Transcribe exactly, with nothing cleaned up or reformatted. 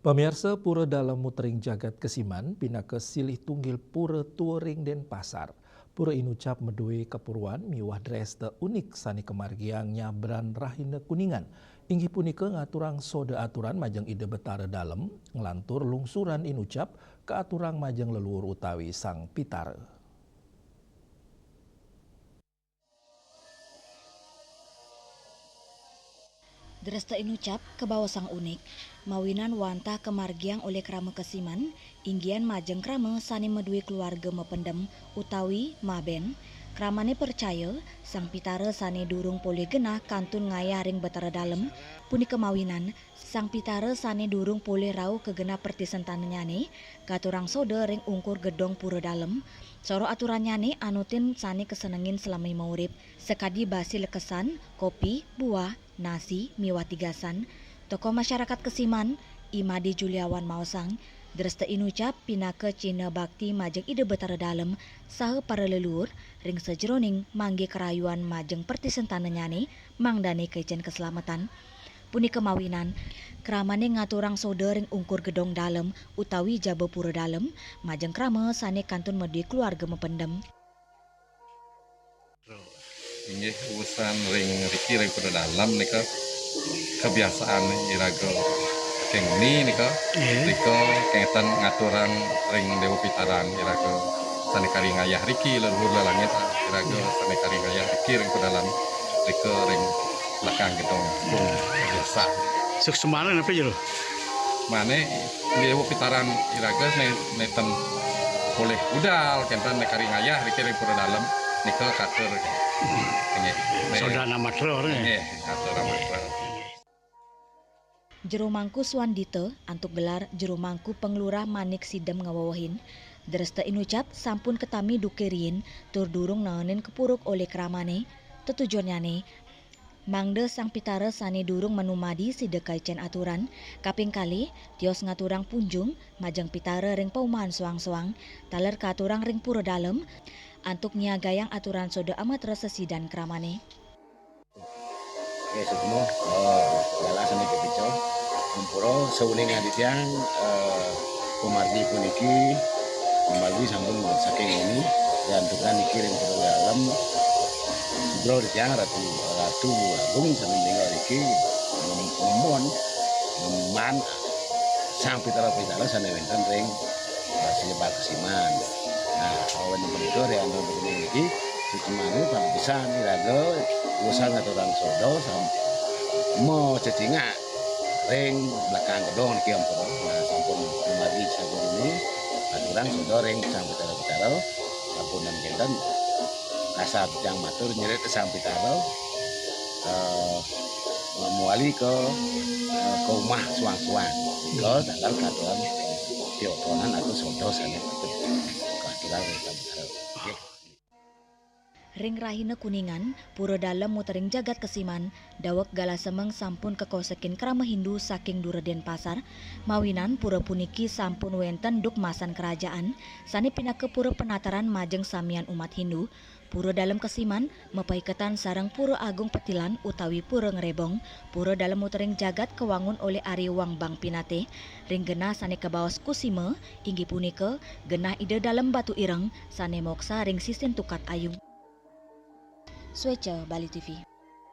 Pamiarsa, Pura Dalem Mutering Jagat Kesiman pinaka silih tunggil pura tua ring Denpasar. Pura Inucap madué kapuruan miwah dresta unik sané kamargiang nyabran rahina Kuningan. Inggih punika ngaturang soda aturan majeng Ida Betara Dalem, nglantur lungsuran Inucap kaaturang majeng leluhur utawi Sang Pitara. Dresta Inucap kabaosang unik, mawinan wantah kamargiang olih krama Kesiman, inggihan majeng krama sané madué keluarga mapendem utawi mabén. Kramané percaya, Sang Pitara sané durung polih genah kantun ngayah ring Betara Dalem, punika mawinan Sang Pitara sané durung polih rauh ka genah pertisentanannyané, katurang soda ring ungkur gedong Pura Dalem. Soroh aturannyané anutin sané kasenengin salami maurip, sakadi basi lekesan, kopi, buah, nasi, miwah tigasan. Tokoh masyarakat Kesiman, I Made Juliawan maosang, dresta Inucap pinaka cihna bakti majeng Ida Betara Dalem saha para leluhur ring sajeroning manggih karayuan majeng pertisentanannyané mangdané kaicén kaslametan. Punika mawinan, kramané ngaturang soda ring ungkur gedong dalem utawi jaba Pura Dalem, majeng krama sané kantun madué keluarga mapendem. Inggih, usan ring riki ring Pura Dalem nika kabiasaan iraga saking nguni nika, nggih, rika kengtan ngaturang ring Déwa Pitaran iraga sané kari ngayah riki, leluhur lelangit iraga sané kari ngayah riki ring Pura Dalem, rika ring belakang gedong pun biasa. Suksmane napa jero? Mane Déwa Pitaran iraga né neten polih budal kenten né kari ngayah riki ring Pura Dalem nika katur. Inggih. Soda namatra, nggih. Nggih, katur namatra. Jero Mangku Swandita antuk gelar Jero Mangku Panglurah Manik Sidem ngawewehin, dresta Inucap sampun katami duké riin tur durung naenin kapuruk olih kramané. Tetujonyané, mangda Sang Pitara sané durung manumadi sida kaicén aturan, kaping kalih tios ngaturang punjung majeng Pitara ring paumahan soang-soang, taler katurang ring Pura Dalem, antuk nyiagayang aturan soda amatra sesidan kramané. Nggih, suksma, eh, galah sané kapica. Ampura sauning aditya, eh, pamargi puniki, pamargi sampun saking ini, diantukan niki ring Pura Dalem. Sudra titiang Ratu, Ratu Agung sané tinggal niki, ngem-, ngembon, ngemban Sang Pitara Pitara sané wénten ring, eh, Silebar Kesiman. Nah, awan punika ring antuk niki, Suksmane pang pisan iraga usan ngaturang soda sam-, macecingak ring belakang gedong niki ampun. Nah, sampun dumadi sampun ini, ngaturang soda ring Sang Pitara-pitara, sampun dan kenten kasar titiang matur nyerit Sang Pitara, eh, mawali ke, eh, ke umah suang-suang. Ke dalam katuran piotonan atau soda sané patut katuran ring Sang Pitara. Nggih. Ring rahina Kuningan, Pura Dalem Mutering Jagat Kesiman, daweg galah semeng sampun kakosekin krama Hindu saking dura Denpasar, mawinan pura puniki sampun wénten duk masan kerajaan, sané pinaka pura penataran majeng samian umat Hindu. Pura Dalem Kesiman mapaiketan sareng Pura Agung Petilan utawi Pura Ngrebong. Pura Dalem Mutering Jagat kawangun olih Ari Wangbang Pinatih ring genah sané kabaos Kusima, inggih punika genah Ida Dalem Batu Ireng sané moksa ring sisin Tukad Ayu. Suéca, Bali T V.